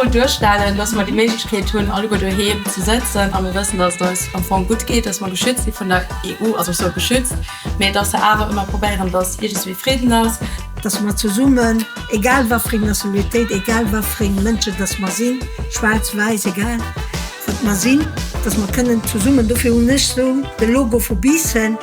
cool duerstellen, dass mer déi Méiglechkeet hunn, alleguer doheem ze sëtzen a mir wëssen, dass et eis am Fong gutt geet, dass mer geschützt si vun der EU, also ech soe geschützt, mee dass se awer ëmmer probéieren, dass iergendswéi Friden ass. Dass mer zesummen, egal wat fir eng Nationalitéit, egal wat fir eng Mënschen dass mer sinn, schwaarz, wäiss, egal wat mer sinn, dass mer kënnen zesummen, dofir hunn ech sou de Logo vu Biissen.